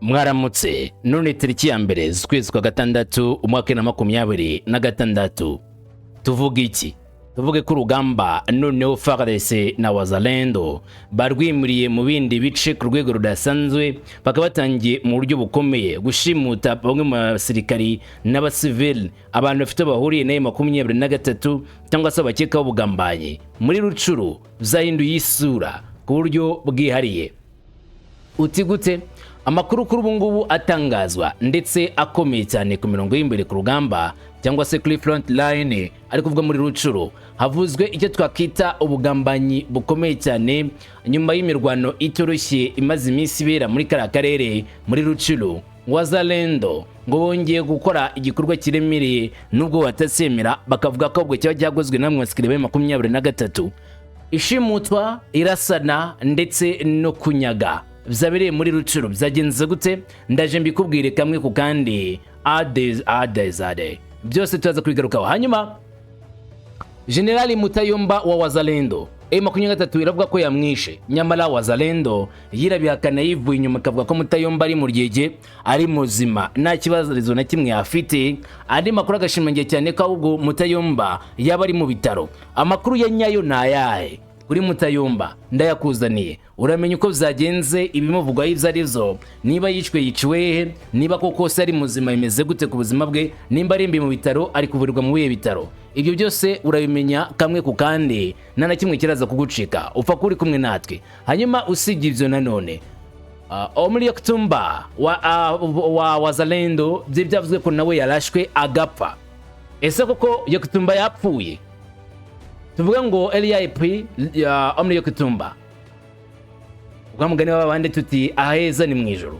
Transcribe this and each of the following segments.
Mwaramutse. None tariki ya 1 z'ukwezi kwa 6, umwaka 2026, tuvuga iki? Tuvuge ko urugamba noneho FARDC na Wazalendo barwimuriye mu bindi bice ku rwego rudasanzwe, bakaba batangiye mu buryo bukomeye gushimuta bamwe mu basirikari n'abasivili, abantu bafite bahuriye na 23 cyangwa se abakekaho ubugambanyi muri Rutshuru. Byahinduye isura ku buryo bwihariye. Uti gute? Amakuru kuri ubu ngubu atangazwa ndetse akomeye cyane ku mirongo y'imbere ku rugamba, cyangwa se kuri front line, ari kuvuga muri Rutshuru havuzwe icyo twakita ubugambanyi bukomeye cyane nyuma y'imirwano itoroshye imaze iminsi ibera muri kariya karere muri Rutshuru. Wazalendo ngo bongeye gukora igikorwa kiremereye, nubwo batasemera, bakavuga ko ubwo cyaba cyakozwe na basirikare ba 23. Ishimutwa, irasana ndetse no kunyaga byabereye muri Rutshuru byagenze gute? Ndaje mbikubwire kamwe ku kandi, adezade byose turaza kubigarukaho. Hanyuma Generali Mutayomba wa Wazalendo, M23 iravuga ko yamwishe, nyamara Wazalendo yirabihakana yivuye inyuma, ikavuga ko Mutayomba ari mu ryege, ari muzima, nta kibazo na kimwe afite. Andi makuru agashimangira cyane ko ahubwo Mutayomba yaba ari mu bitaro. Amakuru ya nyayo ni ayahe kuri Mutayomba? Ndayakuzaniye, uramenya uko byagenze, ibimuvugwaho ibyo ari byo, niba yishwe yiciwe hehe, niba koko se ari muzima bimeze gute ku buzima bwe, nimba arimbi mu bitaro ari kuvurirwa mu bihe bitaro. Ibyo byose urabimenya kamwe ku kandi, nta na kimwe kiraza kugucika, upfa kuba uri kumwe natwe. Hanyuma usibye ibyo nanone, Omri Kutumba wa Wazalendo bye byavuzwe ko nawe yarashwe agapfa. Ese koko Yakutumba yapfuye? Tuvuge ngo LIP ya Omri Kutumba, ubwo mugani w'abandi tuti aheza ni mu ijoro.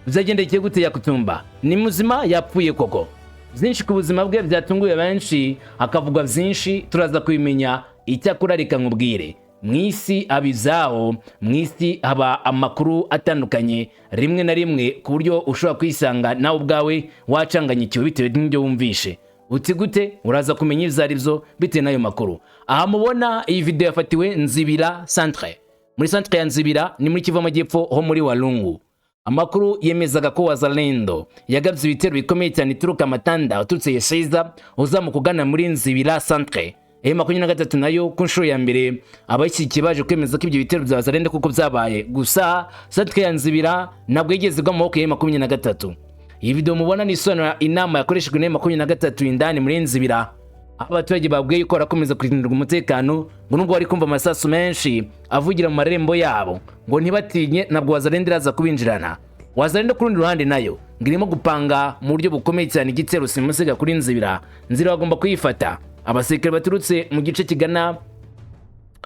Byagendekeye gute? Yakutumba ni muzima? Yapfuye koko? Byinshi ku buzima bwe byatunguye benshi, hakavugwa byinshi, turaza kubimenya. Icyakora reka nkubwire, mu isi haba izawo, mu isi haba amakuru atandukanye rimwe na rimwe, ku buryo ushobora kwisanga nawe ubwawe wacanganyikiwe bitewe n'ibyo wumvishe. Uti gute? Uraza kumenya ibyo ari byo bitewe n'ayo makuru. Aha mubona iyi video yafatiwe Nzibira centre, muri centre ya Nzibira, ni muri Kivu Amajyepfo ho muri Walungu. Amakuru yemezaga ko Wazalendo yagabye ibitero bikomeye cyane ituruka Matanda, uturutse Yeshiza uzamuka ugana muri Nzibira centre. M23 nayo ku nshuro ya mbere abashyigikiye baje kwemeza ko ibyo bitero bya Wazalendo kuko byabaye, gusa centre ya Nzibira ntabwo yigeze igwa mu maboko ya 23. Iyi video mubona ni isobanura inama yakoreshejwe na 23 indani muri Nzibira, aho abaturage babwiye yuko barakomeza kurindirwa umutekano, ngo nubwo bari kumva amasasu menshi avugira mu marembo yabo, ngo ntibatinye, ntabwo Wazalendo iraza kubinjirana. Wazalendo ku rundi ruhande nayo ngo irimo gupanga mu buryo bukomeye cyane igitero simusiga kuri Nzibira. Nzibira bagomba kuyifata. Abasirikare baturutse mu gice kigana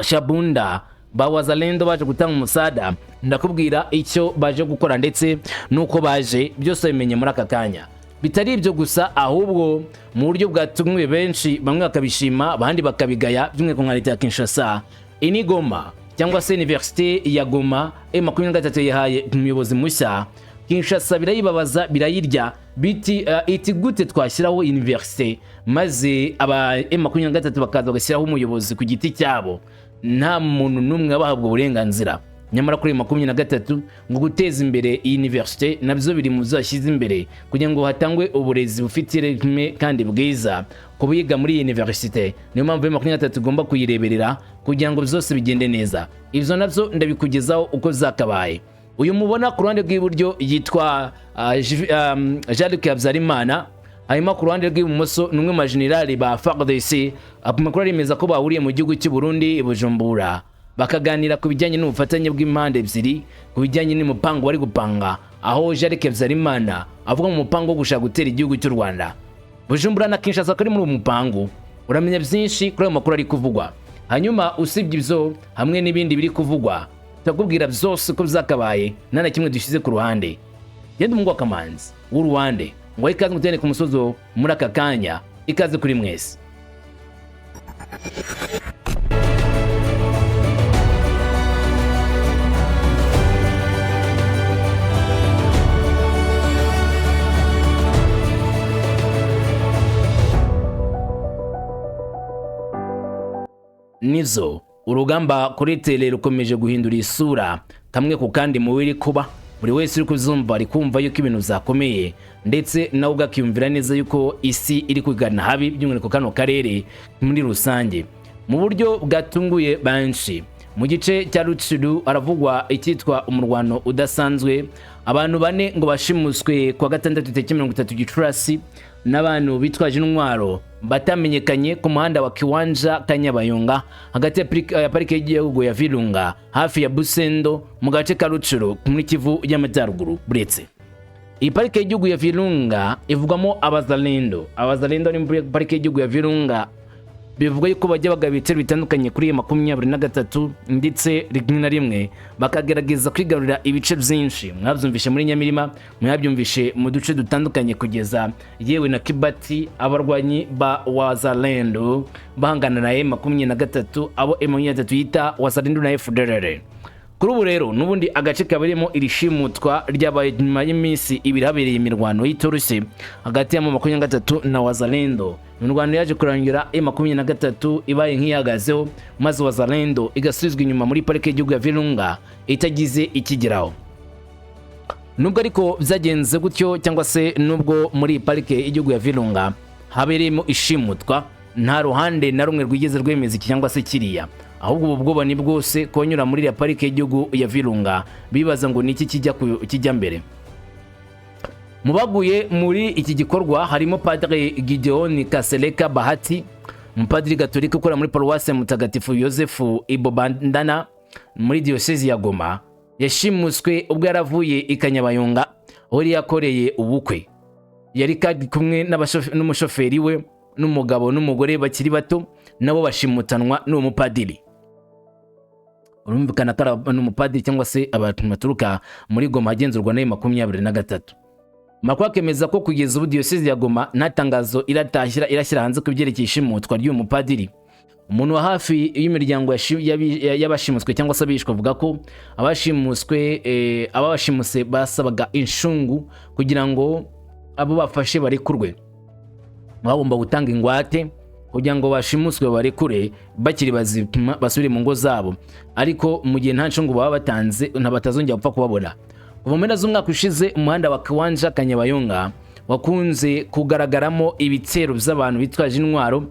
Shabunda ba Wazalendo baje gutanga umusada, ndakubwira icyo baje gukora ndetse nuko baje, byose bimenye muri aka kanya. Bitari ibyo gusa, ahubwo mu buryo bwatunguye benshi, bamwe bakabishima abandi bakabigaya, by'umwihariko nka leta ya Kinshasa, ini Goma cyangwa se Université ya Goma, M23 yahaye umuyobozi mushya. Kinshasa birayibabaza, birayirya, biti iti gute twashyiraho université maze aba M23 bakaza bagashyiraho umuyobozi ku giti cyabo, nta muntu n'umwe abahabwa uburenganzira? Nyamara kuri 23 ngo guteza imbere iyi université nabyo biri mu byo yashyize imbere, kugira ngo hatangwe uburezi bufite ireme kandi bwiza ku biga muri iyi université. Niyo mpamvu 23 igomba kuyireberera kugira ngo byose bigende neza. Ibyo nabyo ndabikugezaho uko zakabaye. Uyu mubona ku ruhande rw'iburyo yitwa Jean Luc Habyarimana, hanyuma ku ruhande rw'ibumoso ni umwe mu bajenerali ba FARDC. Amakuru aremeza ko bahuriye mu gihugu cy'u Burundi i Bujumbura, bakaganira ku bijyanye n'ubufatanye bw'impande ebyiri, ku bijyanye n'umupango bari gupanga, aho Jean Luc Habyarimana avuga mu mupango wo gushaka gutera igihugu cy'u Rwanda. Bujumbura na Kinshasa kari muri uwo mupango. Uramenya byinshi kuri ayo makuru ari kuvugwa. Hanyuma usibye ibyo hamwe n'ibindi biri kuvugwa, turakubwira byose uko byakabaye, nta na kimwe dushyize ku ruhande. Genda umuhungu wa Kamanzi w'uruwande ngo ikaze ngutene ku musozo muri aka kanya. Ikaze kuri mwese. Nizo urugamba kuri tele rukomeje guhindura isura kamwe ku kandi mu biri kuba. Buri wese uri kuzumva ari kumva yuko ibintu byakomeye, ndetse nawe ubwo akiyumvira neza yuko isi iri kugana habi, by'umwihariko kano karere muri rusange. Mu buryo bwatunguye benshi, mu gice cya Rutshuru haravugwa icyitwa umurwano udasanzwe. Abantu bane ngo bashimuswe kuwa gatandatu tariki 30 Gicurasi n'abantu bitwaje intwaro batamenyekanye ku muhanda wa Kiwanja Kanyabayonga, hagati ya parike y'igihugu ya Virunga, hafi ya Busendo, mu gace ka Rutshuru muri Kivu y'Amajyaruguru. Buretse iyi parike y'igihugu ya Virunga ivugwamo Abazalendo. Abazalendo ni muri parike y'igihugu ya Virunga, bivugwa yuko bajya bagaba ibitero bitandukanye kuri iyi 23, ndetse rimwe na rimwe bakagerageza kwigarurira ibice byinshi. Mwabyumvishe muri Nyamirima, mwabyumvishe mu duce dutandukanye, kugeza yewe na Kibati, abarwanyi ba Wazalendo bahangana na M23, abo M23 yita Wazalendo na FDLR. Kuri ubu rero n'ubundi agace kabereyemo iri shimutwa ryabaye nyuma y'iminsi 2 habereye imirwano y'itoroshye hagati ya M23 na Wazalendo. Imirwano yaje kurangira M23 ibaye nk'iyahagazeho, maze Wazalendo igasubizwa inyuma muri parike y'igihugu ya Virunga itagize ikigeraho. Nubwo ariko byagenze gutyo, cyangwa se nubwo muri iyi parike y'igihugu ya Virunga habereyemo ishimutwa, nta ruhande na rumwe rwigeze rwemeza iki cyangwa se kiriya. Ahubwo ubu bwoba ni bwose kubanyura muri iriya parike y'igihugu ya Virunga, bibaza ngo niki kijya mbere. Mu baguye muri iki gikorwa harimo Padre Gideon Kaseleka Bahati, umupadiri gatolika ukora muri paruwasi ya Mutagatifu Yosefu Ibobandana muri diyosezi ya Goma. Yashimuswe ubwo yaravuye i Kanyabayonga aho yari yakoreye ubukwe. Yari kandi kumwe n'umushoferi we n'umugabo n'umugore bakiri bato, nabo bashimutanwa n'uwo mupadiri. Urumvikana ko ari umupadiri cyangwa se abantu baturuka muri Goma agenzurwa na 23. Amakuru akemeza ko kugeza ubu diyosezi ya Goma nta tangazo iratashyira irashyira hanze ku byerekeye ishimutwa ry'uyu mupadiri. Umuntu wa hafi y'imiryango y'abashimuswe cyangwa se abishwe avuga ko abashimuswe, ababashimuse basabaga inshungu kugira ngo abo bafashe barekurwe. Bagomba gutanga ingwate kugira ngo bashimuswe barekure bakiri bazima, basubire mu ngo zabo, ariko mu gihe nta nshungu baba batanze nta batazongera gupfa kubabona. Kuva mu mpera z'umwaka ushize, umuhanda wa Kiwanja Kanyabayonga wakunze kugaragaramo ibitero by'abantu bitwaje intwaro.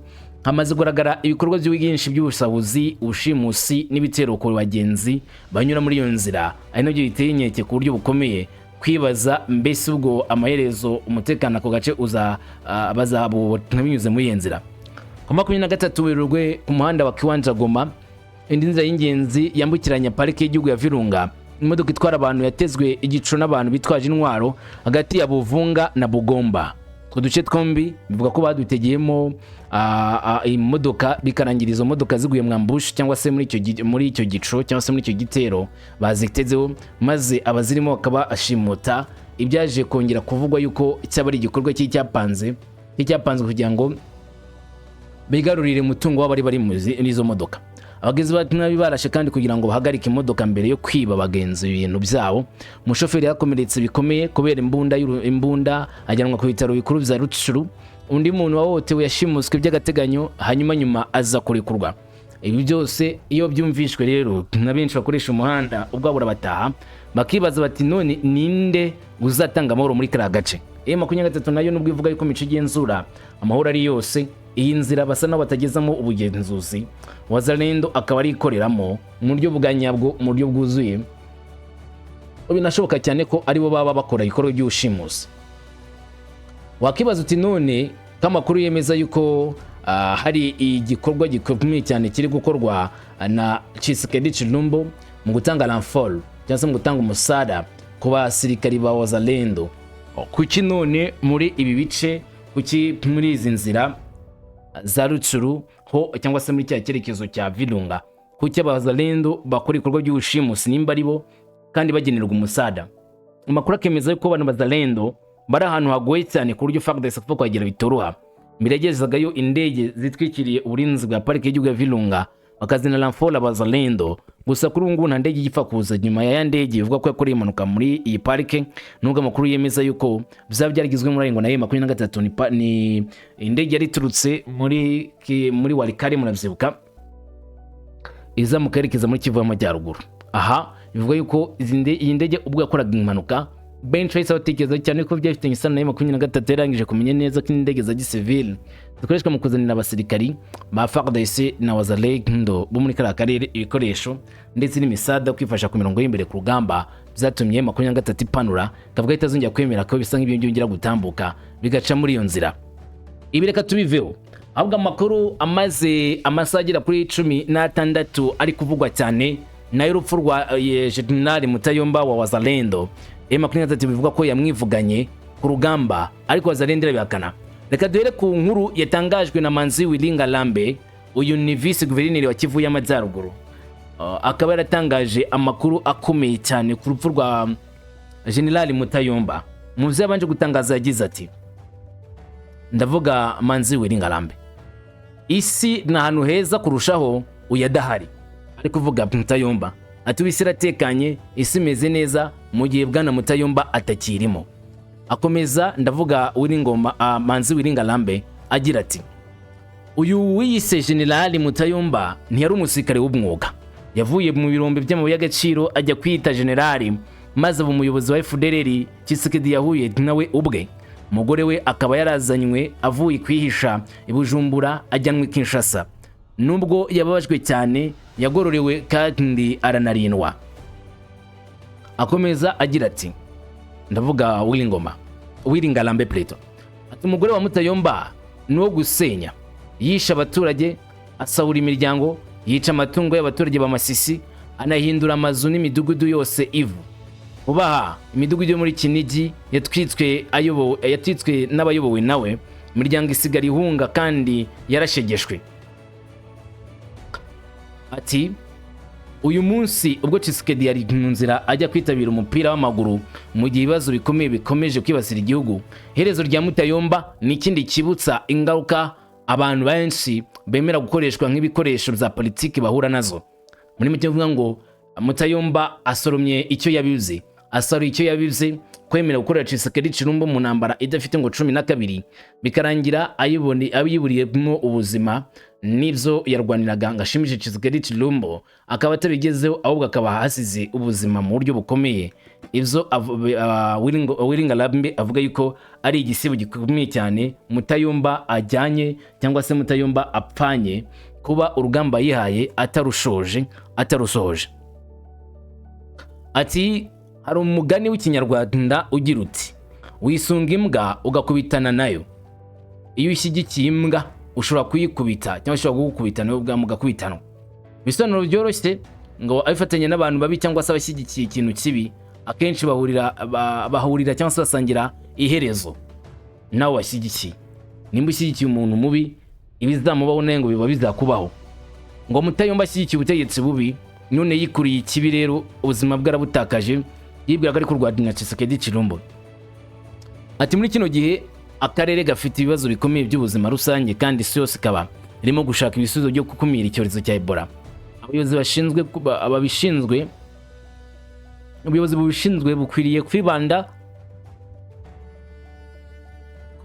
Hamaze kugaragara ibikorwa byinshi by'ubusahuzi, ubushimusi n'ibitero ku bagenzi banyura muri iyo nzira, ari nabyo biteye inkeke ku buryo bukomeye, kwibaza mbese ubwo amaherezo umutekano ako gace uza bazabubona binyuze muri iyo nzira. Ku 23 Werurwe, ku muhanda wa Kiwanja Goma, indi nzira y'ingenzi yambukiranya parike y'igihugu ya Virunga, imodoka itwara abantu yatezwe igico n'abantu bitwaje intwaro hagati ya Buvunga na Bugomba. Utwo duce twombi bivuga ko badutegeyemo imodoka, bikarangira izo modoka ziguye mu ambush, cyangwa se muri icyo gico cyangwa se muri icyo gitero bazitezeho, maze abazirimo bakaba ashimuta. Ibyaje kongera kuvugwa yuko cyaba ari igikorwa cy'icyapanzwe kugira ngo bigarurire umutungo w'abari bari muri izo modoka. Abagizi ba nabi barashe kandi kugira ngo bahagarike imodoka mbere yo kwiba abagenzi ibintu byabo. Umushoferi yakomeretse bikomeye kubera imbunda, ajyanwa ku bitaro bikuru bya Rutshuru. Undi muntu wahohotewe yashimuswe by'agateganyo, hanyuma nyuma aza kurekurwa. Ibi byose iyo byumvishwe rero na benshi bakoresha umuhanda, ubwabo bataha bakibaza bati: "None ninde uzatanga amahoro muri kariya gace?" M23 nayo, nubwo ivuga yuko imico igenzura amahoro ari yose, iyi nzira basa n'aho batagezamo ubugenzuzi. Wazalendo akaba ari ikoreramo mu buryo bwa nyabwo, mu buryo bwuzuye. Binashoboka cyane ko aribo baba bakora ibikorwa by'ubushimusi. Wakibaza uti: "None ko amakuru yemeza yuko hari igikorwa gikomeye cyane kiri gukorwa na Tshisekedi Tshilombo mu gutanga renfort cyangwa se mu gutanga umusada ku basirikari ba Wazalendo, kuki none muri ibi bice, kuki muri izi nzira za Rutshuru ho cyangwa se muri cya cyerekezo cya Virunga, kuki Abazalendo bakora ibikorwa by'ubushimusi nimba ari bo kandi bagenerwa umusada?" Amakuru akemeza yuko abantu Bazalendo bari ahantu hagoye cyane, ku buryo FARDC kuva kuhagera bitoroha. Mbere yagezagayo indege zitwikiriye uburinzi bwa parike y'igihugu ya Virunga, bakazina renfort Abazalendo. Gusa kuri ubu ngubu nta ndege igipfa kuza, nyuma ya ndege ivuga ko yakoreye impanuka muri iyi parike, nubwo amakuru yemeza yuko bizaba byaragizwemo uruhare ngo na M23. Ni indege yari iturutse muri Walikale, murabyibuka, iza mu kerekeza muri Kivu y'Amajyaruguru. Aha Bivuga yuko iyi ndege ubwo yakoraga impanuka, benshi bahise batekereza cyane ko byafitanye isano na M23, yarangije kumenya neza ko indege za gisivile zikoreshwa mu kuzanira abasirikari ba FARDC na Wazalendo bo muri kariya karere ibikoresho ndetse n'imisada kwifasha ku mirongo y'imbere ku rugamba. Byatumye 23 ipanura, kavuga itazongera kwemera ko bisa nk'ibyo byongera gutambuka bigaca muri iyo nzira. Ibi reka tubiveho, ahubwo amakuru amaze amasaha agera kuri 16 ari kuvugwa cyane nayo urupfu rwa Jenerali Mutayomba wa Wazalendo. M23 bivuga ko yamwivuganye ku rugamba, ariko Wazalendo irabihakana. Reka duhere ku nkuru yatangajwe na Manzi Willy Ngarambe. Uyu ni vice guverineri wa Kivu y'Amajyaruguru, akaba yaratangaje amakuru akomeye cyane ku rupfu rwa Generali Mutayomba. Mu byo yabanje gutangaza yagize ati, ndavuga Manzi Willy Ngarambe: "Isi ni ahantu heza kurushaho uyu adahari." Ari kuvuga Mutayomba. Ati: "Ubu isi iratekanye, isi imeze neza mu gihe bwana Mutayomba atakirimo." Akomeza, ndavuga Willy Ngoma, Manzi Willy Ngarambe, agira ati: "Uyu wiyise Generali Mutayomba ntiyari umusirikare w'umwuga. Yavuye mu birombe by'amabuye y'agaciro ajya kwiyita generali, maze aba umuyobozi wa FDLR Tshisekedi yahuye nawe ubwe. Umugore we akaba yarazanywe avuye kwihisha i Bujumbura ajyanwe i Kinshasa. Nubwo yababajwe cyane, yagororewe kandi aranarindwa." Akomeza agira ati, ndavuga Willy Ngoma, Willy Ngarambe Preto, ati: "Umugore wa Mutayomba ni uwo gusenya. Yishe abaturage, asahura imiryango, yica amatungo y'abaturage ba Masisi, anahindura amazu n'imidugudu yose ivu. Vuba aha imidugudu yo muri Kinigi yatwitswe yatwitswe n'abayobowe nawe, imiryango isigara ihunga kandi yarashegeshwe." Ati: "Uyu munsi ubwo Tshisekedi yari mu nzira ajya kwitabira umupira w'amaguru, mu gihe ibibazo bikomeye bikomeje kwibasira igihugu, iherezo rya Mutayomba ni ikindi kibutsa ingaruka abantu benshi bemera gukoreshwa nk'ibikoresho bya politiki bahura nazo." Muri make mvuga ngo Mutayomba asoromye icyo yabize, asaruye icyo yabize, kwemera gukorera Tshisekedi Tshilombo mu ntambara idafite ngo 12, bikarangira ayiburiyemo ubuzima n'ibyo yarwaniraga ngo ashimishe Tshisekedi Tshilombo, akaba atabigezeho, ahubwo akaba hasize ubuzima mu buryo bukomeye. Ibyo Willy Ngarambe avuga yuko ari igisibo gikomeye cyane Mutayomba ajyanye, cyangwa se Mutayomba apfanye, kuba urugamba yihaye atarushoje, atarusohoje. Ati: "Hari umugani w'Ikinyarwanda ugira uti: 'Wisunga imbwa ugakubitana nayo.' Iyo ushyigikiye imbwa ushobora kuyikubita, cyangwa ushobora kugukubita nawe ubwawe mugakubitanwa." Ibisobanuro byoroshye ngo abifatanya n'abantu babi cyangwa se abashyigikiye ikintu kibi, akenshi bahurira cyangwa se basangira iherezo nawe washyigikiye. Nimba ushyigikiye umuntu mubi, ibizamubaho nawe ngo biba bizakubaho. Ngo Mutayomba ashyigikiye ubutegetsi bubi, none yikuriye ikibi. Rero ubuzima bwe arabutakaje, yibwiraga ari kurwanya Tshisekedi Tshilombo. Ati: "Muri kino gihe akarere gafite ibibazo bikomeye by'ubuzima rusange, kandi isi yose ikaba irimo gushaka ibisubizo byo gukumira icyorezo cya Ebola, abayobozi bashinzwe ababishinzwe, ubuyobozi bubishinzwe bukwiriye kwibanda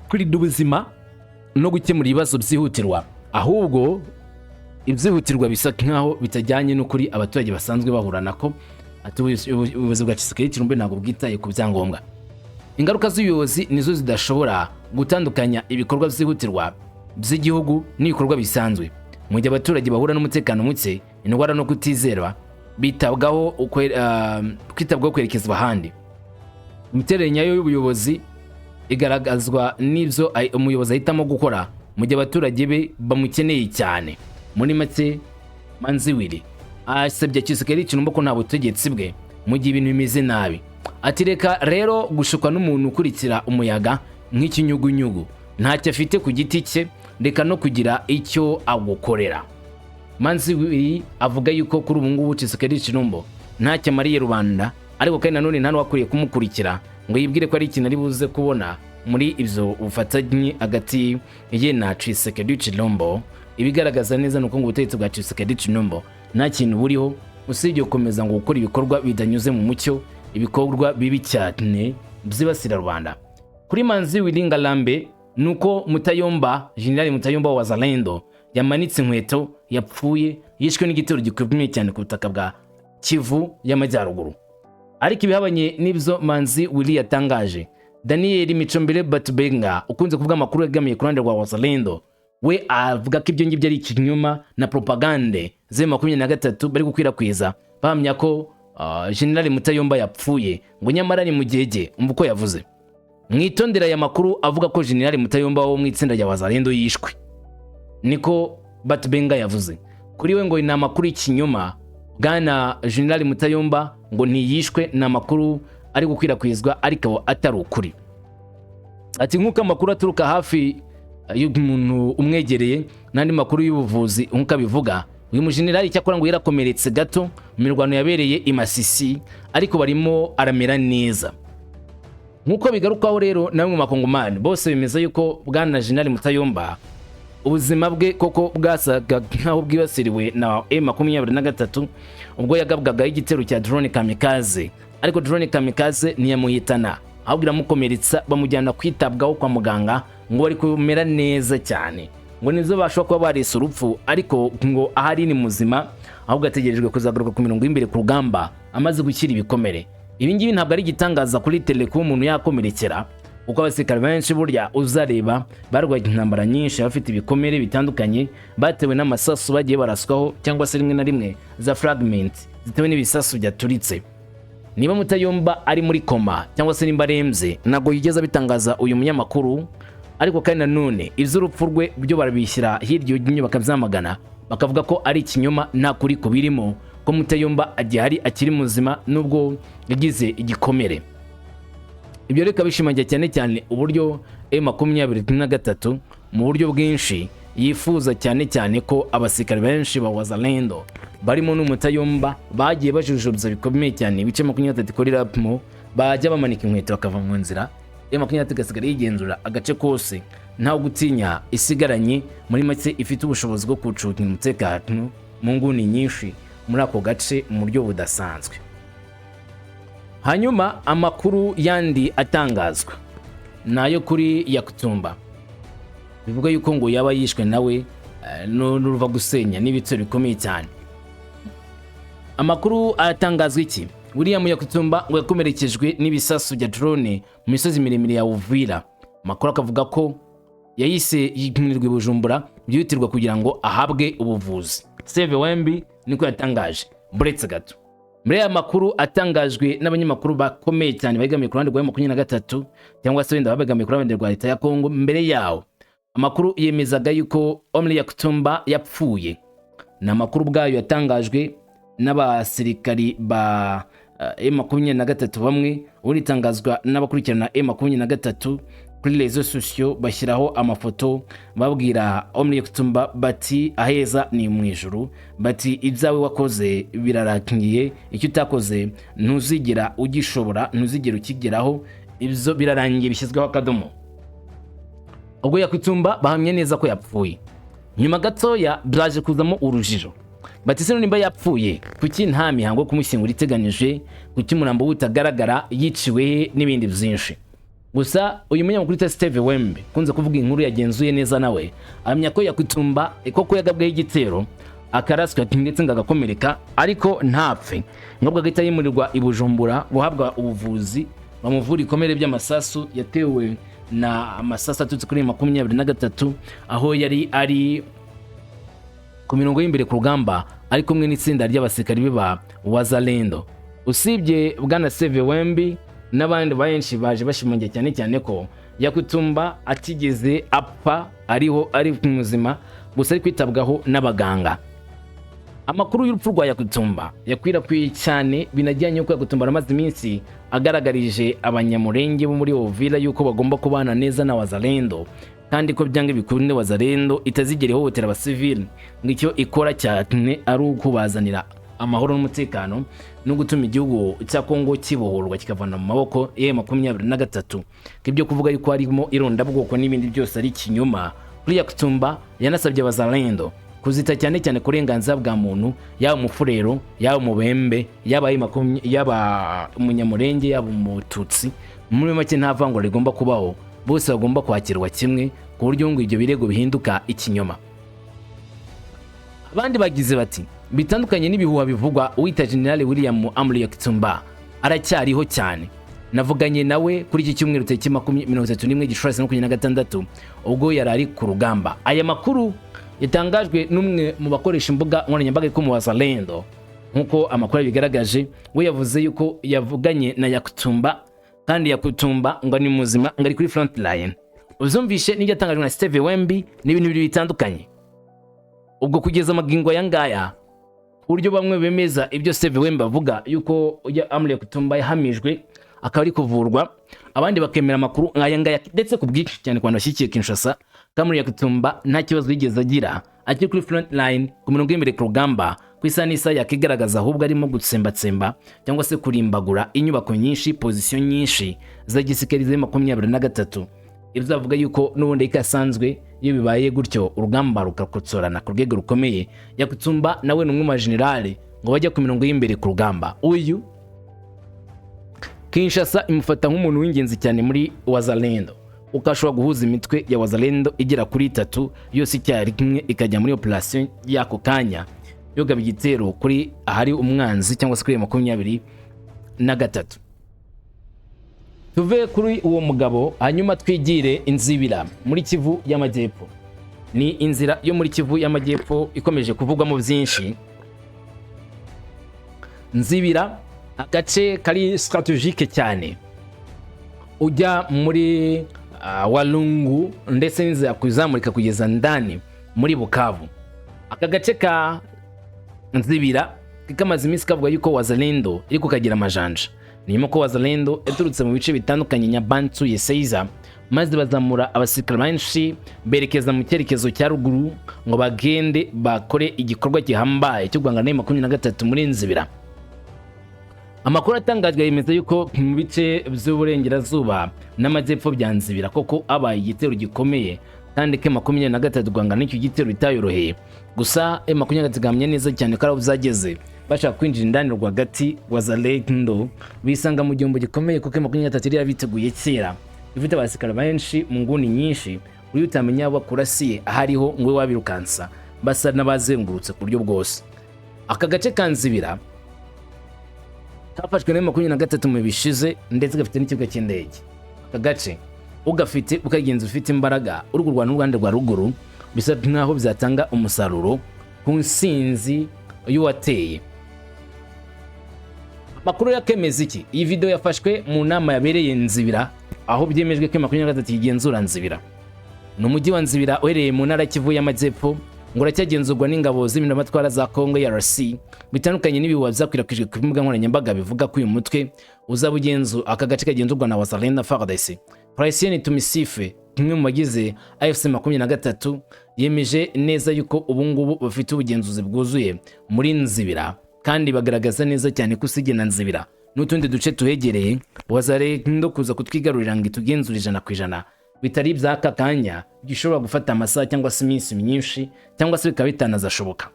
kurinda ubuzima no gukemura ibibazo byihutirwa." Ahubwo ibyihutirwa bisa nkaho bitajyanye n'ukuri abaturage basanzwe bahura nako. Ati: "Ubuyobozi bwa Tshisekedi Tshilombo ntabwo bwitaye ku byangombwa. Ingaruka z'ubuyobozi nizo zidashobora gutandukanya ibikorwa byihutirwa by'igihugu n'ibikorwa bisanzwe, mu gihe abaturage bahura n'umutekano muke, indwara no kutizerwa, bitabwaho kwitabwaho kwerekezwa ahandi. Imiterere nyayo y'ubuyobozi igaragazwa n'ibyo umuyobozi ahitamo gukora mu gihe abaturage be bamukeneye cyane." Muri make, Manzi Willy asabye Tshisekedi Tshilombo ko nta butegetsi bwe mu gihe ibintu bimeze nabi. Ati: "Reka rero gushukwa n'umuntu ukurikira umuyaga nk'ikinyugunyugu, ntacyo afite ku giti cye, reka no kugira icyo agukorera." Manzi Willy avuga yuko kuri ubu ngubu Tshisekedi Tshilombo ntacyo amariye rubanda, ariko kandi nanone nta n'uwakwiriye kumukurikira ngo yibwire ko ari ikintu ari buze kubona muri ibyo bufatanye hagati ye na Tshisekedi Tshilombo. Ibigaragaza neza ni uko ngo ubutegetsi bwa Tshisekedi Tshilombo nta kintu buriho usibye gukomeza ngo gukora ibikorwa bidanyuze mu mucyo, ibikorwa bibi cyane byibasira rubanda. Kuri Manzi Willy Ngarambe ni uko Mutayomba, Generali Mutayomba wa Wazalendo, yamanitse inkweto, yapfuye, yishwe n'igitero gikomeye cyane ku butaka bwa Kivu y'Amajyaruguru. Ariko ibihabanye n'ibyo Manzi Willy yatangaje, Daniel Micombere Batubenga, ukunze kuvuga amakuru yegamiye ku ruhande rwa Wazalendo, we avuga ko ibyo ngibyo ari ikinyoma na propagande ze 23 bari gukwirakwiza, bahamya ko General Mutayomba yapfuye, ngo nyamara ni mu gihe. Umva uko yavuze: "Mwitondera aya makuru avuga ko General Mutayomba wo mu itsinda rya Wazalendo yishwe." Niko Batubenga yavuze. Kuri we ngo ni amakuru y'ikinyoma, bwana General Mutayomba ngo ntiyishwe, ni amakuru ari gukwirakwizwa ariko atari ukuri. Ati: "Nk'uko amakuru aturuka hafi y'umuntu umwegereye n'andi makuru y'ubuvuzi nk'uko abivuga, uyu mujenerali cyakora ngo yarakomeretse gato mu mirwano yabereye i Masisi, ariko barimo aramera neza." Nk'uko bigarukwaho rero na bamwe mu Bakongomani bose, bemeza yuko bwana General Mutayomba ubuzima bwe koko bwasaga nk'aho bwibasiriwe na M23 ubwo yagabwagaho igitero cya drone kamikaze, ariko drone kamikaze ntiyamuhitana, ahubwo iramukomeretsa, bamujyana kwitabwaho kwa muganga, ngo bari kumera neza cyane, ngo nizo bashobora kuba barese urupfu, ariko ngo ahari ni muzima, ahubwo ategerejwe kuzagaruka ku mirongo y'imbere ku rugamba amaze gukira ibikomere. Ibi ngibi ntabwo ari igitangaza kuri tele kuba umuntu yakomerekera, kuko abasirikare benshi burya uzareba barwaye intambara nyinshi bafite ibikomere bitandukanye batewe n'amasasu bagiye baraswaho, cyangwa se rimwe na rimwe za fragment zitewe n'ibisasu byaturitse. Niba Mutayomba ari muri koma cyangwa se nimba arembye, ntabwo yigeze abitangaza uyu munyamakuru. Ariko kandi nanone iby'urupfu rwe byo barabishyira hirya iyo, bakabyamagana, bakavuga ko ari ikinyoma, nta kuri kubirimo, ko Mutayomba agihari, akiri muzima nubwo yagize igikomere. Ibyo reka bishimangira cyane cyane uburyo M23 mu buryo bwinshi yifuza cyane cyane ko abasirikare benshi ba Wazalendo barimo n'Umutayomba bagiye bajujubya bikomeye cyane ibice 23 kuri rapmo, bajya bamanika inkweto bakava mu nzira, M23 igasigara yigenzura agace kose, ntawe gutinya isigaranye. Muri make, ifite ubushobozi bwo kucunga umutekano mu nguni nyinshi muri ako gace mu buryo budasanzwe. Hanyuma amakuru yandi atangazwa ni ayo kuri Yakutumba, bivuga yuko ngo yaba yishwe nawe n'uruva gusenya n'ibitero bikomeye cyane. Amakuru aratangazwa iki? William Yakutumba ngo yakomerekejwe n'ibisasu bya drone mu misozi miremire ya Uvira. Amakuru akavuga ko yahise yimurirwa i Bujumbura byihutirwa kugira ngo ahabwe ubuvuzi. Steve Wembi niko yatangaje. Buretse gato, muri aya makuru atangajwe n'abanyamakuru bakomeye cyane begamiye ku ruhande rwa 23, cyangwa se wenda babegamiye ku ruhande rwa leta ya Kongo, mbere yawo amakuru yemezaga yuko Omri Yakutumba yapfuye. Ni amakuru ubwayo yatangajwe n'abasirikari ba M23 bamwe, ubundi itangazwa n'abakurikirana M23 kuri réseaux sociaux, bashyiraho amafoto babwira Omri Yakutumba bati: "Aheza ni mu ijuru", bati: "Ibyawe wakoze birarangiye, icyo utakoze ntuzigera ugishobora, ntuzigera ukigeraho, ibyo birarangiye, bishyizweho akadomo." Ubwo Yakutumba bahamye neza ko yapfuye. Nyuma gatoya byaje kuzamo urujijo, bati: "Se nimba yapfuye, kuki nta mihango yo kumushyingura iteganyije? Kuki umurambo we utagaragara? Yiciwe he?" N'ibindi byinshi. Gusa uyu munyamakuru witwa Steve Wembe, ukunze kuvuga inkuru yagenzuye neza, nawe ahamya ko Yakutumba koko yagabweho igitero, akaraswa ndetse ngo agakomereka, ariko ntapfe, ngombwa agahita yimurirwa i Bujumbura guhabwa ubuvuzi, bamuvura ibikomere by'amasasu yatewe na amasasu aturutse kuri 23, aho yari ari ku mirongo y'imbere ku rugamba ari kumwe n'itsinda ry'abasirikari be ba Wazalendo. Usibye bwana Steve Wembi, n'abandi benshi baje bashimangira cyane cyane ko Yakutumba atigeze apfa, ariho, ari muzima, gusa ari kwitabwaho n'abaganga. Amakuru y'urupfu rwa Yakutumba yakwirakwiye cyane binajyanye n'uko Yakutumba aramaze iminsi agaragarije Abanyamurenge bo muri Uvira yuko bagomba kubana neza na Wazalendo, kandi ko byanga bikunde Wazalendo itazigera ihohotera abasivili, ngo icyo ikora cyane ari ukubazanira amahoro n'umutekano no gutuma igihugu cya Kongo kibohorwa, kikavana mu maboko ya 23, ko ibyo kuvuga yuko harimo irondabwoko n'ibindi byose ari ikinyoma. Kuri Yakutumba, yanasabye Abazalendo kuzita cyane cyane ku burenganzira bwa muntu, yaba Umufurero, yaba Umubembe, yaba Umunyamurenge, yaba Umututsi. Muri make, nta vangura rigomba kubaho, bose bagomba kwakirwa kimwe, ku buryo ngo ibyo birego bihinduka ikinyoma. Abandi bagize bati: Bitandukanye n'ibihuha bivugwa, uwita General William Amuri Yakutumba aracyariho cyane. Navuganye nawe kuri iki cyumweru tariki 31 Gicurasi 26, ubwo yari ari ku rugamba. Aya makuru yatangajwe n'umwe mu bakoresha imbuga nkoranyambaga ko mu Wazalendo. Nk'uko amakuru yabigaragaje, we yavuze yuko yavuganye na Yakutumba, kandi Yakutumba ngo ni muzima, ngo ari kuri front line. Uzumvishe n'ibyo yatangajwe na Steve Wembi n'ibintu bibiri bitandukanye. Ubwo kugeza amagingo aya ngaya, ku buryo bamwe bemeza ibyo Steve Wembi avuga yuko ujya Amuri Yakutumba yahamijwe akaba ari kuvurwa, abandi bakemera amakuru nk'aya ngaya, ndetse ku bwinshi cyane ku bantu bashyigikiye Kinshasa, ko Amuri Yakutumba nta kibazo yigeze agira, akiri kuri front line, ku mirongo y'imbere ku rugamba, ku isaha n'isaha yakigaragaza, ahubwo arimo gutsembatsemba cyangwa se kurimbagura inyubako nyinshi, position nyinshi za gisirikare za 23. Ibyo avuga yuko n'ubundi ko asanzwe iyo bibaye gutyo urugamba rukakotsorana ku rwego rukomeye, Yakutumba nawe ni umwe mu bajenerali ngo bajya ku mirongo y'imbere ku rugamba. Uyu Kinshasa imufata nk'umuntu w'ingenzi cyane muri Wazalendo, ukashobora guhuza imitwe ya Wazalendo igera kuri itatu yose icyarimwe, ikajya muri operation y'ako kanya yogaba igitero kuri ahari umwanzi cyangwa se kuri 23. Tuve kuri uwo mugabo, hanyuma twigire inzibira muri Kivu y'Amajyepfo. Ni inzira yo muri Kivu y'Amajyepfo ikomeje kuvugwamo byinshi. Nzibira, agace kari stratégique cyane, ujya muri Walungu ndetse n'inzira kuzamurika kugeza ndani muri Bukavu. Aka gace ka Nzibira kamaze iminsi kavuga yuko Wazalendo iri kukagira amajanja. Ni ko Wazalendo yaturutse mu bice bitandukanye, Nyabantu, Yeseiza, maze bazamura abasirikare benshi berekeza mu cyerekezo cya ruguru ngo bagende bakore igikorwa gihambaye cyo guhangana na 23 muri Nzibira. Amakuru atangajwe yemeza yuko mu bice by'uburengerazuba n'amajyepfo bya Nzibira koko abaye igitero gikomeye, kandi ko 23 guhangana n'icyo gitero bitayoroheye. Gusa 23 igamye neza cyane ko ari aho byageze bashaka kwinjira indani rwagati, Wazalendo bisanga mu gihombo gikomeye, kuko 23 yari yarabiteguye kera, ifite abasirikare benshi mu nguni nyinshi, uri utamenya aho bakurasiye ahariho ngo wabirukansa, basa n'abazengurutse ku buryo bwose. Aka gace ka Nzibira kafashwe na 23 mu bishize, ndetse gafite n'ikibuga cy'indege. Aka gace ugafite, ukagenza ufite imbaraga, uri kurwana n'uruhande rwa ruguru, bisa nkaho byatanga umusaruro ku nsinzi y'uwateye. Amakuru yakemeza iki? Iyi video yafashwe mu nama yabereye Nzibira, aho byemejwe ko 23 igenzura Nzibira. Ni umujyi wa Nzibira uherereye mu ntara Kivu y'Amajyepfo, ngo uracyagenzurwa n'ingabo z'impinduramatwara za Congo RC, bitandukanye n'ibihuha byakwirakwijwe ku mbuga nkoranyambaga bivuga ko uyu mutwe uzaba ugenzu aka gace kagenzurwa na Wazalendo na FARDC. Praisien Tumisife, umwe mu bagize AFC 23, yemeje neza yuko ubu ngubu bafite ubugenzuzi bwuzuye muri Nzibira, kandi bagaragaza neza cyane ko usibye na Nzibira n'utundi duce tuhegereye, Wazalendo kuza kutwigarurira ngo itugenzure 100% bitari iby'aka kanya, gishobora gufata amasaha cyangwa se iminsi myinshi, cyangwa se bikaba bitanazashoboka.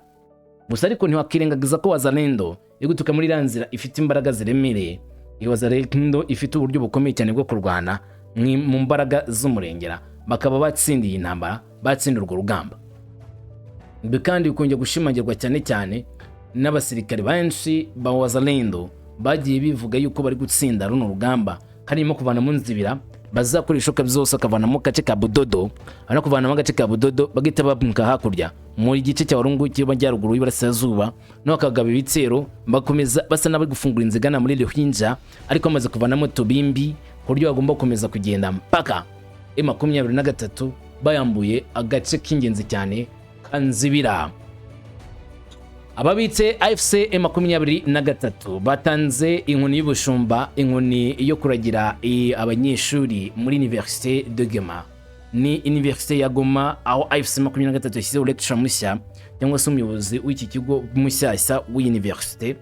Gusa ariko ntiwakirengagiza ko Wazalendo iri guturuka muri iriya nzira ifite imbaraga ziremereye. Iyi Wazalendo ifite uburyo bukomeye cyane bwo kurwana mu mbaraga z'umurengera, bakaba batsindiye intambara, batsinda urwo rugamba. Ibi kandi bikongera gushimangirwa cyane cyane n'abasirikare benshi ba Wazalendo bagiye bivuga yuko bari gutsinda runo rugamba, harimo kuvanamo Nzibira, bazakora ibishoboka byose bakavanamo agace ka Budodo, no kuvanamo agace ka Budodo bagahita bamuka hakurya mu gice cya Warungu cy'amajyaruguru y'Iburasirazuba, no bakagaba ibitero bakomeza basa n'abari gufungura inzira igana muri Ruhinja, ariko bamaze kuvanamo Tubimbi, ku buryo bagomba gukomeza kugenda mpaka 23 bayambuye agace k'ingenzi cyane ka Nzibira. Ababitse AFC 23 batanze inkoni y'ubushumba, inkoni yo kuragira abanyeshuri muri Université de Goma. Ni Université ya Goma, aho AFC 23 yashyizeho lecturer mushya cyangwa se umuyobozi w'iki kigo mushyashya w'université,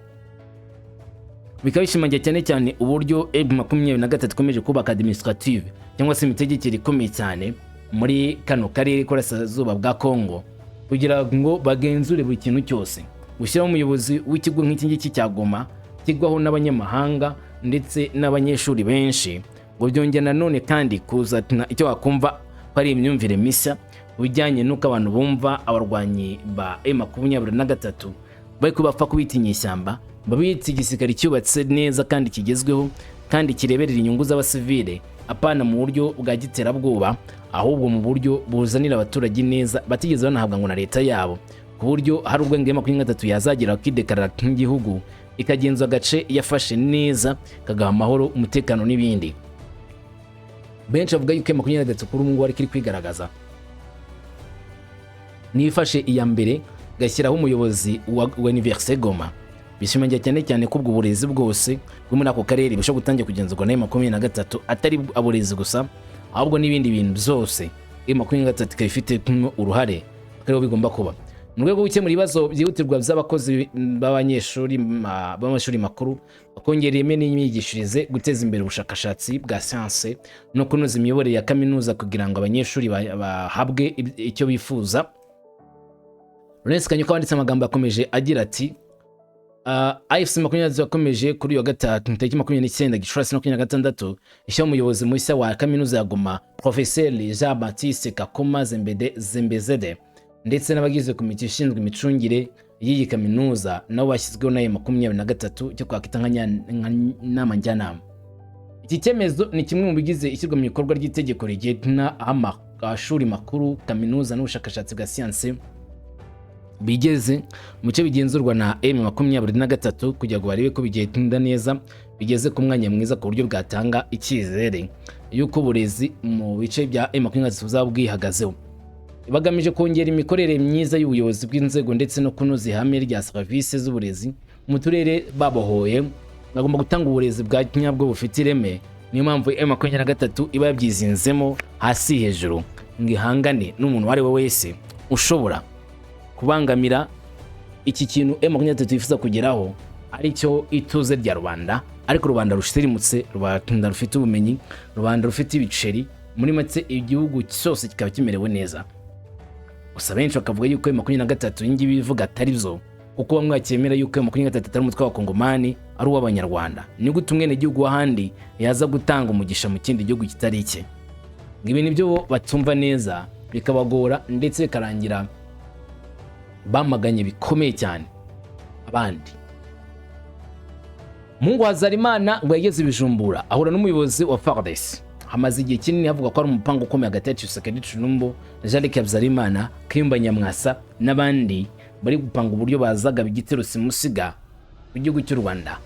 bikaba bishimangira cyane cyane uburyo M23 ikomeje kubaka administrative cyangwa se imitegekere ikomeye cyane muri kano karere k'Uburasirazuba bwa Congo, kugira ngo bagenzure buri kintu cyose. Gushyiraho umuyobozi w'ikigo nk'iki ngiki cya Goma, kigwaho n'abanyamahanga ndetse n'abanyeshuri benshi, ngo byongera nanone kandi kuzana icyo wakumva ko ari imyumvire mishya ku bijyanye n'uko abantu bumva abarwanyi ba M23. Bari kubapfa kubita inyeshyamba, babita igisirikare cyubatse neza kandi kigezweho kandi kireberera inyungu z'abasivile, apana mu buryo bwa giterabwoba, ahubwo mu buryo buzanira abaturage neza batigeze banahabwa ngo na leta yabo, ku buryo hari ubwo M23 yazagera akidekarara nk'igihugu, ikagenzura agace yafashe neza, kagaha amahoro, umutekano n'ibindi. Benshi bavuga yuko M23 kuri ubu ngubu ariko iri kwigaragaza, nifashe iya mbere gashyiraho umuyobozi wa Université Goma, bishimangira cyane cyane ko ubwo burezi bwose bwo muri ako karere bushobora gutangira kugenzurwa na M23, atari aburezi gusa, ahubwo n'ibindi bintu byose M23 ikaba ifite uruhare, akariho bigomba kuba mu rwego rwo gukemura ibibazo byihutirwa by'abakozi, b'abanyeshuri b'amashuri makuru, kongera ireme n'imyigishirize, guteza imbere ubushakashatsi bwa siyanse no kunoza imiyoborere ya kaminuza kugira ngo abanyeshuri bahabwe icyo bifuza. Lawrence Kanyuka wanditse amagambo yakomeje agira ati: AFC 23 yakomeje kuri uyu wa gatatu tariki 29 Gicurasi 26 ishyiraho umuyobozi mushya wa kaminuza ya Goma, Professeur Jean Baptiste Kakoma Zembede Zembezede, ndetse n'abagize komite ishinzwe imicungire y'iyi kaminuza nabo bashyizweho na M23, cyo kwakita nka nama njyanama. Iki cyemezo ni kimwe mu bigize ishyirwa mu bikorwa ry'itegeko rigena amashuri makuru, kaminuza n'ubushakashatsi bwa siyanse bigeze mu bice bigenzurwa na M23, kugira ngo barebe ko bigenda neza, bigeze ku mwanya mwiza ku buryo bwatanga icyizere y'uko uburezi mu bice bya M23 buzaba bwihagazeho. Bagamije kongera imikorere myiza y'ubuyobozi bw'inzego ndetse no kunoza ihame rya serivisi z'uburezi mu turere babohoye. Bagomba gutanga uburezi bwa nyabwo bufite ireme. Niyo mpamvu M23 iba yabyizinzemo hasi hejuru ngo ihangane n'umuntu uwo ari we wese ushobora kubangamira iki kintu M23 yifuza kugeraho, aricyo ituze rya rubanda, ariko rubanda rushirimutse, rubanda rufite ubumenyi, rubanda rufite ibiceri, muri make igihugu cyose kikaba kimerewe neza. Gusa benshi bakavuga yuko M23 iyi ngibi bivuga atari byo, kuko bamwe bakemera yuko M23 atari umutwe w'Abakongomani, ari uw'Abanyarwanda. Ni gute umwenegihugu w'ahandi yaza gutanga umugisha mu kindi gihugu kitari icye? Ngo ibi nibyo batumva neza, bikabagora, ndetse bikarangira bamaganye bikomeye cyane abandi. Mungu Hazarimana ngo yageze i Bujumbura ahura n'umuyobozi wa FARDC. Hamaze igihe kinini havuga ko ari umupango ukomeye hagati ya Tshisekedi Tshilombo na Jean-Luc Habyarimana, Kayumba Nyamwasa n'abandi, bari gupanga uburyo bazagaba igitero simusiga ku gihugu cy'u Rwanda.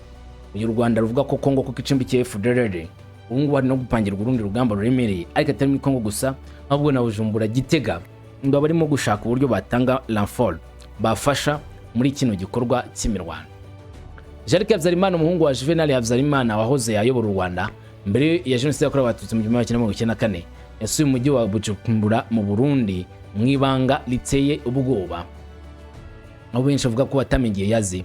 Uyu Rwanda ruvuga ko Kongo kuko icumbikiye FDLR, ubu ngubu hari no gupangirwa urundi rugamba ruremereye, ariko atari muri Kongo gusa, ahubwo na Bujumbura, Gitega, ngo barimo gushaka uburyo batanga renfort bafasha muri kino gikorwa cy'imirwano. Jean-Luc Habyarimana, umuhungu wa Juvenal Habyarimana wahoze ayobora u Rwanda mbere ya jenoside yakorewe Abatutsi mu 1994, yasuye umujyi wa Bujumbura mu Burundi mu ibanga riteye ubwoba, aho benshi bavuga ko batamenye yazi,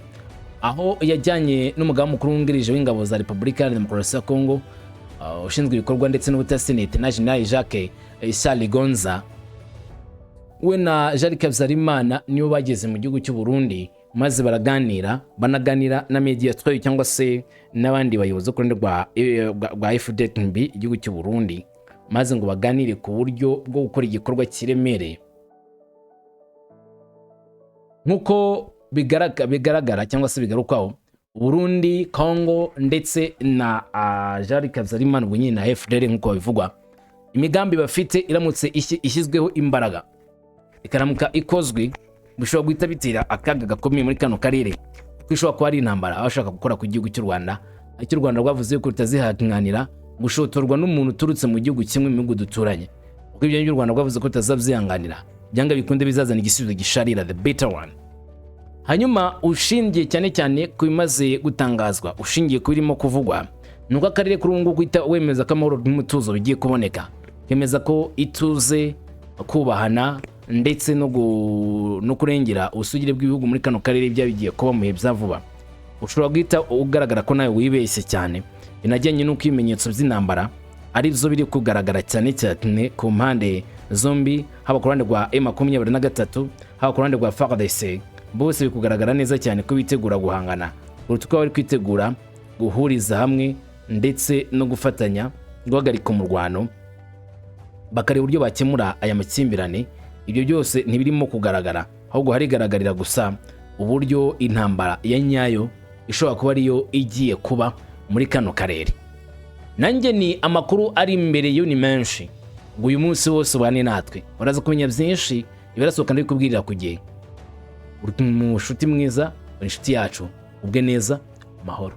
aho yajyanye n'umugaba mukuru wungirije w'ingabo za Repubulika Iharanira Demokarasi ya Kongo ushinzwe ibikorwa ndetse n'ubutasi, Lieutenant General Jacques Gonza. We na Jean-Luc Habyarimana nibo bageze mu gihugu cy'u Burundi, maze baraganira, banaganira na mediateur cyangwa se n'abandi bayobozi ku ruhande rwa FDNB, igihugu cy'u Burundi, maze ngo baganire ku buryo bwo gukora igikorwa kiremereye. Nk'uko bigaragara cyangwa se bigarukwaho, Burundi, Congo ndetse na Jean-Luc Habyarimana, ubwo nyine na FDL nk'uko babivugwa, imigambi bafite iramutse ishyizweho imbaraga, ikaramuka ikozwe, bishobora guhita bitera akaga gakomeye muri kano karere, kuko ishobora kuba ari intambara abashaka gukora ku gihugu cy'u Rwanda, icyo u Rwanda rwavuze ko rutazihanganira gushotorwa n'umuntu uturutse mu gihugu kimwe mu bihugu duturanye, kuko ibyo ngibyo u Rwanda rwavuze ko rutazabyihanganira, byanga bikunde bizazana igisubizo gisharira, the better one. Hanyuma ushingiye cyane cyane ku bimaze gutangazwa, ushingiye ku birimo kuvugwa, ni uko akarere kuri ubu ngubu guhita wemeza ko amahoro n'umutuzo bigiye kuboneka, kemeza ko ituze, kubahana ndetse no kurengera ubusugire bw'ibihugu muri kano karere byaba bigiye kuba mu bihe bya vuba. Ushobora guhita ugaragara ko nawe wibeshye cyane, binajyanye n'uko ibimenyetso by'intambara ari byo biri kugaragara cyane cyane ku mpande zombi, haba ku ruhande rwa M23, haba ku ruhande rwa FARDC, bose biri kugaragara neza cyane ko bitegura guhangana kuruta uko bari kwitegura guhuriza hamwe ndetse no gufatanya guhagarika umurwano, bakareba uburyo bakemura aya makimbirane. Ibyo byose ntibirimo kugaragara, ahubwo harigaragarira gusa Uburyo intambara ya nyayo ishobora kuba ariyo igiye kuba muri kano karere. Nanjye ni amakuru ari imbere yo ni menshi, ngo uyu munsi wose ubane natwe, uraza kumenya byinshi, ibirasohoka ndabikubwirira ku gihe. Uri umushuti mwiza, uri inshuti yacu, ubwe neza, amahoro.